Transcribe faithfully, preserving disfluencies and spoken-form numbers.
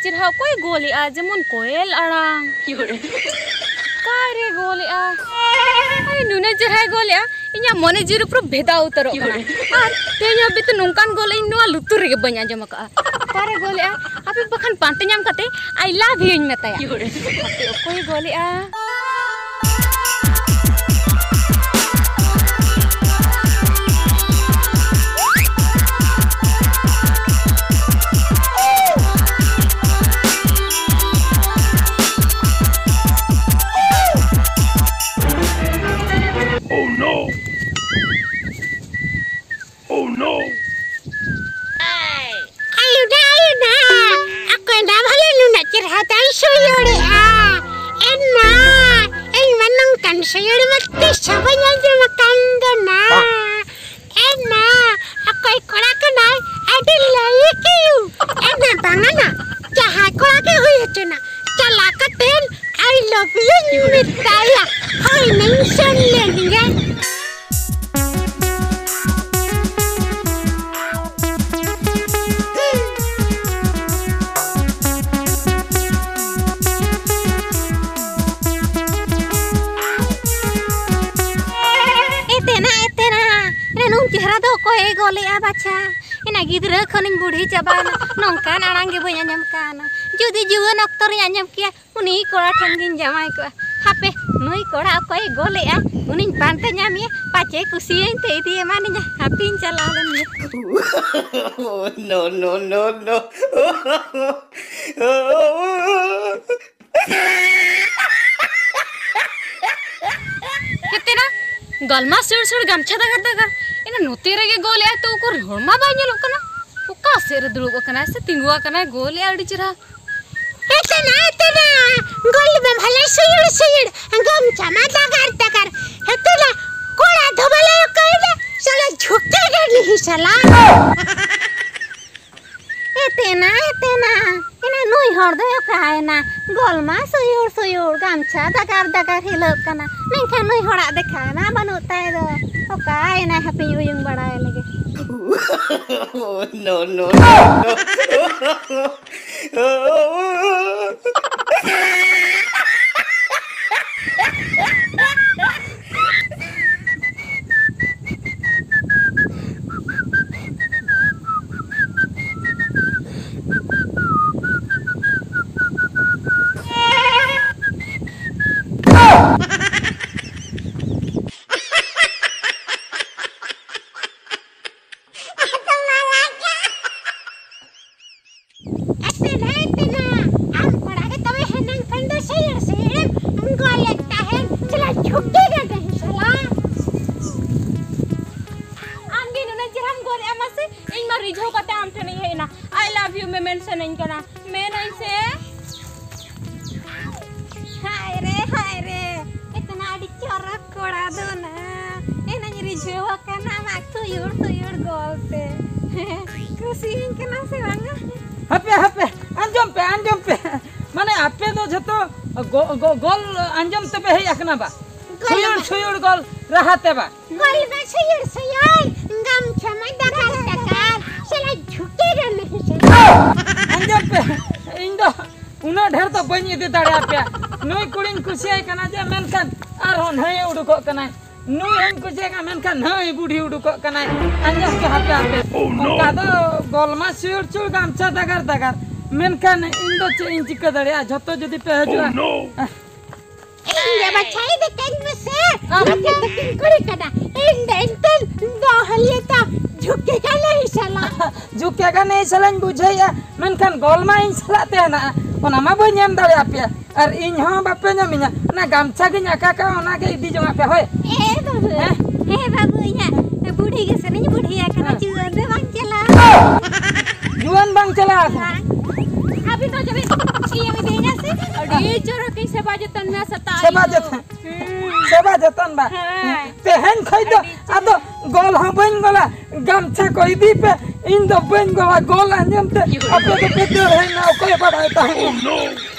ᱪᱮᱦᱨᱟ ᱚᱠᱚᱭ ᱜᱳᱞᱮᱜᱼᱟ, ᱡᱮᱢᱚᱱ ᱠᱚᱭᱮᱞ ᱟᱲᱟᱝ᱾ ᱚᱠᱟᱨᱮ ᱜᱳᱞᱮᱜᱼᱟ? ᱟᱨᱮ, ᱱᱩᱱᱟᱹᱜ ᱪᱮᱦᱨᱟᱭ ᱜᱳᱞᱮᱜᱼᱟ, ᱤᱧᱟᱹᱜ ᱢᱚᱱᱮ ᱡᱤᱣᱤ ᱯᱩᱨᱟᱹ ᱵᱷᱮᱫᱟᱣ ᱩᱛᱟᱹᱨᱚᱜ ᱠᱟᱱᱟ᱾ ᱟᱨ ᱛᱮᱦᱮᱧ ᱦᱟᱹᱵᱤᱡ ᱛᱮ ᱱᱚᱝᱠᱟᱱ ᱜᱳᱞ ᱤᱧ ᱱᱚᱣᱟ ᱞᱩᱛᱩᱨ ᱨᱮᱜᱮ ᱵᱟᱹᱧ ᱟᱸᱡᱚᱢ ᱟᱠᱟᱫᱼᱟ᱾ ᱚᱠᱟᱨᱮ ᱜᱳᱞᱮᱜᱼᱟ? ᱟᱯᱮ ᱵᱟᱠᱷᱟᱱ ᱯᱟᱱᱛᱮ ᱧᱟᱢ ᱠᱟᱛᱮ I love you ᱤᱧ ᱢᱮᱛᱟᱭᱟ᱾ ᱦᱟᱯᱮ, ᱚᱠᱚᱭ ᱜᱳᱞᱮᱜᱼᱟ? Oh no! Oh no! ᱟᱭᱩᱰᱟ, ᱟᱭᱩᱰᱟ, ᱚᱠᱚᱭ ᱫᱟ ᱵᱷᱟᱞᱮ ᱱᱩᱱᱟᱹᱜ ᱪᱮᱦᱨᱟ ᱛᱟᱭ ᱥᱩᱭᱩᱲᱮᱜᱼᱟ? ᱮᱱᱟ, ᱤᱧ ᱢᱟ ᱱᱚᱝᱠᱟᱱ ᱥᱩᱭᱩᱲ ᱢᱟ ᱛᱤᱥ ᱦᱚᱸ ᱵᱟᱹᱧ ᱟᱸᱡᱚᱢ ᱟᱠᱟᱱ ᱫᱚ ᱱᱟ᱾ ᱮᱱᱟ, ᱚᱠᱚᱭ ᱠᱚᱲᱟ ᱠᱟᱱᱟᱭ? ᱟᱹᱰᱤ ᱞᱟᱹᱭᱤᱠᱤᱭᱩ᱾ ᱮᱱᱟ, ᱵᱟᱝᱟ ᱱᱟ, ᱡᱟᱦᱟᱸᱭ ᱠᱚᱲᱟ ᱜᱮ ᱦᱩᱭ ᱦᱚᱪᱚᱱᱟ, ᱪᱟᱞᱟᱣ ᱠᱟᱛᱮᱱ I love youᱧ ᱢᱮᱛᱟᱭᱟ᱾ ᱦᱳᱭ, ᱱᱟᱹᱧ ᱥᱮᱱ ᱞᱮᱱ ᱜᱮ᱾ ᱮᱛᱮᱱᱟ, ᱮᱛᱮᱱᱟ, ᱮᱱᱟ ᱱᱩᱱ ᱪᱮᱦᱨᱟ ᱫᱚ ᱚᱠᱚᱭᱮ ᱜᱚᱞᱮᱜᱼᱟ ᱵᱟᱪᱷᱟ? ᱮᱱᱟ ᱜᱤᱫᱽᱨᱟᱹ ᱠᱷᱚᱱᱤᱧ ᱵᱩᱰᱷᱤ ᱪᱟᱵᱟᱭᱮᱱᱟ, ᱱᱚᱝᱠᱟᱱ ᱟᱲᱟᱝ ᱜᱮ ᱵᱟᱹᱧ ᱟᱸᱡᱚᱢ ᱠᱟᱣᱱᱟ᱾ ᱡᱩᱫᱤ ᱡᱩᱣᱟᱹᱱ ᱚᱠᱛᱚ ᱨᱤᱧ ᱟᱸᱡᱚᱢ ᱠᱮᱭᱟ, ᱩᱱᱤ ᱠᱚᱲᱟ ᱴᱷᱮᱱ ᱜᱤᱧ ᱡᱟᱶᱟᱭ ᱠᱚᱜᱼᱟ᱾ ᱦᱟᱯᱮ, ᱱᱩᱭ ᱠᱚᱲᱟ ᱚᱠᱚᱭᱮ ᱜᱚᱞᱮᱜᱼᱟ, ᱩᱱᱤᱧ ᱯᱟᱱᱛᱮ ᱧᱟᱢᱮᱭᱟ, ᱯᱟᱪᱮ ᱠᱩᱥᱤᱭᱟᱹᱧ ᱛᱮ ᱤᱫᱤ ᱮᱢᱟᱱᱤᱧᱟ᱾ ᱦᱟᱯᱮᱧ ᱪᱟᱞᱟᱣ ᱞᱮᱱ ᱜᱮ᱾ No, no, no, no. ᱦᱮᱛᱮᱱᱟ, ᱜᱟᱞᱢᱟ ᱥᱩᱨ ᱥᱩᱨ ᱜᱟᱢᱪᱷᱟ ᱫᱟᱜᱟᱨ ᱫᱟᱜᱟᱨ᱾ ᱮᱱᱟ ᱱᱚᱛᱮ ᱨᱮᱜᱮ ᱜᱚᱞᱮᱜᱼᱟᱭ ᱛᱚ, ᱩᱠᱩᱨ ᱦᱚᱲ ᱢᱟ ᱵᱟᱭ ᱧᱮᱞᱚᱜ ᱠᱟᱱᱟ᱾ ᱚᱠᱟ ᱥᱮᱫ ᱨᱮ ᱫᱩᱲᱩᱵ ᱟᱠᱟᱱᱟᱭ ᱥᱮ ᱛᱤᱸᱜᱩ ᱟᱠᱟᱱᱟᱭ, ᱜᱚᱞᱮᱜᱼᱟ ᱟᱹᱰᱤ ᱪᱮᱦᱨᱟ᱾ ᱦᱮᱛᱮᱱᱟ, ᱦᱮᱛᱮᱱᱟ, ᱜᱚᱞ ᱢᱟ ᱵᱷᱟᱞᱮ ᱥᱩᱭᱩᱲ ᱥᱩᱭᱩᱲ, ᱜᱟᱢᱪᱷᱟ ᱢᱟ ᱫᱟᱜᱟᱨ ᱫᱟᱜᱟᱨ᱾ ᱦᱮᱛᱮᱱᱟ, ᱠᱚᱲᱟ ᱫᱚ ᱵᱟᱞᱮ ᱚᱠᱚᱭᱮᱱᱟ, ᱥᱟᱞᱟ ᱡᱷᱩᱴᱮ ᱰᱟᱹᱰᱤ ᱥᱟᱞᱟ᱾ ᱮᱛᱮᱱᱟ, ᱮᱛᱮᱱᱟ, ᱮᱱᱟ ᱱᱩᱭ ᱦᱚᱲ ᱫᱚᱭ ᱚᱠᱟᱭᱮᱱᱟ? ᱜᱚᱞ ᱢᱟ ᱥᱩᱭᱩᱲ ᱥᱩᱭᱩᱲ, ᱜᱟᱢᱪᱷᱟ ᱫᱟᱜᱟᱨ ᱫᱟᱜᱟᱨ ᱦᱤᱞᱟᱹᱜ ᱠᱟᱱᱟ, ᱢᱮᱱᱠᱷᱟᱱ ᱱᱩᱭ ᱦᱚᱲᱟᱜ ᱫᱮᱠᱷᱟ ᱢᱟ ᱵᱟᱹᱱᱩᱜ ᱛᱟᱭ ᱫᱚ᱾ ᱚᱠᱟᱭᱮᱱᱟᱭ? ᱦᱟᱯᱮᱧ ᱩᱭᱩᱝ ᱵᱟᱲᱟᱭ ᱞᱮᱜᱮ᱾ Oh, no, no, no. ᱟᱯᱮ ᱵᱷᱟᱭ ᱯᱮ ᱱᱟ, ᱟᱢ ᱠᱚᱲᱟ ᱜᱮ ᱛᱚᱵᱮ ᱦᱮᱱᱟᱝ ᱠᱷᱚᱱ ᱫᱚ ᱥᱤᱭᱟᱹᱲ ᱥᱤᱭᱟᱹᱲᱮᱢ ᱜᱚᱞᱮᱫ ᱛᱟᱦᱮᱱ, ᱪᱮᱞᱟ ᱡᱷᱩᱠᱮ ᱜᱮ ᱰᱟᱹᱦᱤ ᱥᱟᱞᱟ᱾ ᱟᱢ ᱜᱮ ᱱᱩᱱᱟᱹᱜ ᱪᱮᱦᱨᱟᱢ ᱜᱚᱞᱮᱫᱼᱟ ᱢᱟᱥᱮ, ᱤᱧ ᱢᱟ ᱨᱤᱡᱷᱟᱹᱣ ᱠᱟᱛᱮ ᱟᱢ ᱴᱷᱮᱱᱤᱧ ᱦᱮᱡ ᱮᱱᱟ, I love you ᱢᱮᱢᱮᱱ ᱥᱟᱱᱟᱧ ᱠᱟᱱᱟ, ᱢᱮᱱᱟᱹᱧ ᱥᱮ᱾ ᱦᱟᱭ ᱨᱮ, ᱦᱟᱭ ᱨᱮ, ᱮᱛᱱᱟ ᱟᱹᱰᱤ ᱪᱚᱨᱚᱠ ᱠᱚᱲᱟ ᱫᱚ ᱱᱟ᱾ ᱮᱱᱟᱧ ᱨᱤᱡᱷᱟᱹᱣ ᱟᱠᱟᱱᱟ ᱟᱢᱟᱜ ᱛᱩᱭᱩᱲ ᱛᱩᱭᱩᱲ ᱜᱚᱞ ᱛᱮ᱾ ᱠᱩᱥᱤᱭᱟᱹᱧ ᱠᱟᱱᱟ ᱥᱮ ᱵᱟᱝᱟ? ᱦᱟᱯᱮ, ᱦᱟᱯᱮ, ᱟᱸᱡᱚᱢ ᱯᱮ, ᱟᱸᱡᱚᱢ ᱯᱮ᱾ ᱢᱟᱱᱮ ᱟᱯᱮ ᱫᱚ ᱡᱷᱚᱛᱚ ᱜᱚ-, ᱜᱚ-, ᱜᱚᱞ ᱟᱸᱡᱚᱢ ᱛᱮᱯᱮ ᱦᱮᱡ ᱟᱠᱟᱱᱟ ᱵᱟ? ᱜᱚᱞ ᱥᱩᱭᱩᱲ, ᱵᱟ᱾ ᱥᱩᱭᱩᱲ ᱜᱚᱞ ᱨᱟᱦᱟ ᱛᱮ ᱵᱟ? ᱜᱚᱞ ᱢᱟ ᱥᱩᱭᱩᱲ ᱥᱩᱭᱩᱲ, ᱜᱟᱢᱪᱷᱟ ᱢᱟ ᱫᱟᱠᱟᱨ ᱫᱟᱠᱟᱨ, ᱥᱟᱞᱟ ᱡᱷᱩᱠᱮ ᱨᱮ ᱱᱟᱦᱤ ᱥᱟᱞᱟ᱾ ᱟᱸᱡᱚᱢ ᱯᱮ, ᱤᱧ ᱫᱚ ᱩᱱᱟᱹᱜ ᱰᱷᱮᱨ ᱫᱚ ᱵᱟᱹᱧ ᱤᱫᱤ ᱫᱟᱲᱮᱭᱟᱯᱮᱭᱟ᱾ ᱱᱩᱭ ᱠᱩᱲᱤᱧ ᱠᱩᱥᱤᱭᱟᱭ ᱠᱟᱱᱟ ᱡᱮ, ᱢᱮᱱᱠᱷᱟᱱ ᱟᱨᱦᱚᱸ ᱱᱟᱹᱭ ᱩᱰᱩᱠᱚᱜ ᱠᱟᱱᱟᱭ᱾ ᱱᱩᱭ ᱦᱚᱸᱧ ᱠᱩᱥᱤᱭᱟᱭ ᱠᱟᱱᱟ, ᱢᱮᱱᱠᱷᱟᱱ ᱱᱟᱹᱭ ᱵᱩᱰᱷᱤ ᱩᱰᱩᱠᱚᱜ ᱠᱟᱱᱟᱭ᱾ ᱟᱸᱡᱚᱢ ᱯᱮ ᱦᱟᱯᱮ ᱦᱟᱯᱮ᱾ Oh, no. ᱚᱱᱠᱟ ᱫᱚ ᱜᱚᱞ ᱢᱟ ᱥᱩᱭᱩᱲ ᱥᱩᱭᱩᱲ, ᱜᱟᱢᱪᱷᱟ ᱫᱟᱜᱟᱨ ᱫᱟᱜᱟᱨ, ᱢᱮᱱᱠᱷᱟᱱ ᱤᱧ ᱫᱚ ᱪᱮᱫ ᱤᱧ ᱪᱤᱠᱟᱹ ᱫᱟᱲᱮᱭᱟᱜᱼᱟ? ᱡᱷᱚᱛᱚ ᱡᱩᱫᱤ ᱯᱮ ᱦᱤᱡᱩᱜᱼᱟ᱾ Oh, no. ᱤᱧ ᱜᱮ ᱵᱟᱪᱷᱟᱭ ᱫᱚ ᱠᱟᱹᱧ ᱢᱮᱥᱮ᱾ ᱟᱢ ᱱᱚᱛᱮ ᱫᱚ ᱠᱤᱱ ᱠᱩᱲᱤ ᱠᱟᱱᱟ᱾ ᱤᱧ ᱫᱚ ᱮᱱᱛᱮ ᱫᱚ ᱦᱟᱹᱞᱤᱭᱟᱹ ᱛᱟᱢ ᱡᱷᱩᱠᱮ ᱠᱟᱱᱟ ᱤᱧ ᱥᱟᱞᱟ᱾ ᱡᱷᱩᱠᱮ ᱠᱟᱱᱟ ᱤᱧ ᱥᱟᱞᱟᱧ ᱵᱩᱡᱷᱟᱹᱣᱮᱫᱼᱟ, ᱢᱮᱱᱠᱷᱟᱱ ᱜᱚᱞ ᱢᱟ ᱤᱧ ᱥᱟᱞᱟᱜ ᱛᱮ ᱦᱮᱱᱟᱜᱼᱟ, ᱚᱱᱟ ᱢᱟ ᱵᱟᱹᱧ ᱮᱢ ᱫᱟᱲᱮᱭᱟᱯᱮᱭᱟ᱾ ᱟᱨ ᱤᱧ ᱦᱚᱸ ᱵᱟᱯᱮ ᱧᱟᱢᱤᱧᱟ, ᱚᱱᱟ ᱜᱟᱢᱪᱷᱟ ᱜᱤᱧ ᱟᱠᱟ ᱠᱟᱜᱼᱟ, ᱚᱱᱟ ᱜᱮ ᱤᱫᱤ ᱡᱚᱝᱟᱜ ᱯᱮ ᱦᱳᱭ᱾ ᱦᱮᱸ ᱵᱟᱹᱵᱩ, ᱦᱮᱸ? ᱦᱮᱸ ᱵᱟᱹᱵᱩ, ᱤᱧᱟᱹᱜ ᱵᱩᱲᱦᱤ ᱜᱮ ᱥᱮᱱᱤᱧ ᱵᱩᱲᱦᱤ ᱟᱠᱟᱱᱟ, ᱦᱮᱸ᱾ ᱡᱩᱣᱟᱹᱱ ᱫᱚ ᱵᱟᱝ ᱪᱟᱞᱟᱜᱼᱟ᱾ ᱡᱩᱣᱟᱹᱱ ᱵᱟᱝ ᱪᱟᱞᱟᱜᱼᱟ᱾ ᱵᱟᱝ᱾ ᱟᱹᱵᱤᱱ ᱫᱚ ᱡᱟᱹᱱᱤᱡ ᱤᱭᱟᱹ ᱤᱫᱤᱭᱮᱱᱟ ᱥᱮ? ᱟᱹᱰᱤ ᱪᱚᱨᱚᱠᱤᱧ ᱥᱮᱵᱟ ᱡᱚᱛᱚᱱ ᱢᱮᱭᱟ ᱥᱮᱛᱟᱜ ᱥᱮᱵᱟ ᱟᱹᱭᱩᱵ᱾ ᱡᱚᱛᱚᱱ᱾ ᱦᱩᱸ᱾ ᱥᱮᱵᱟ ᱡᱚᱛᱚᱱ ᱵᱟ᱾ ᱦᱮᱸ᱾ ᱛᱮᱦᱮᱧ ᱠᱷᱚᱡ ᱫᱚ ᱟᱹᱰᱤ ᱪᱮᱦᱨᱟ᱾ ᱟᱫᱚ ᱜᱚᱞ ᱦᱚᱸ ᱵᱟᱹᱧ ᱜᱚᱞᱟ, ᱜᱟᱢᱪᱷᱟ ᱠᱚ ᱤᱫᱤ ᱯᱮ, ᱤᱧ ᱫᱚ ᱵᱟᱹᱧ ᱜᱚᱞᱟ᱾ ᱜᱚᱞ ᱟᱸᱡᱚᱢ ᱛᱮ ᱟᱯᱮ ᱫᱚᱯᱮ ᱫᱟᱹᱲ ᱦᱮᱡ ᱮᱱᱟ, ᱚᱠᱚᱭ ᱵᱟᱲᱟᱭ ᱛᱟᱦᱮᱸᱫ? Oh, no.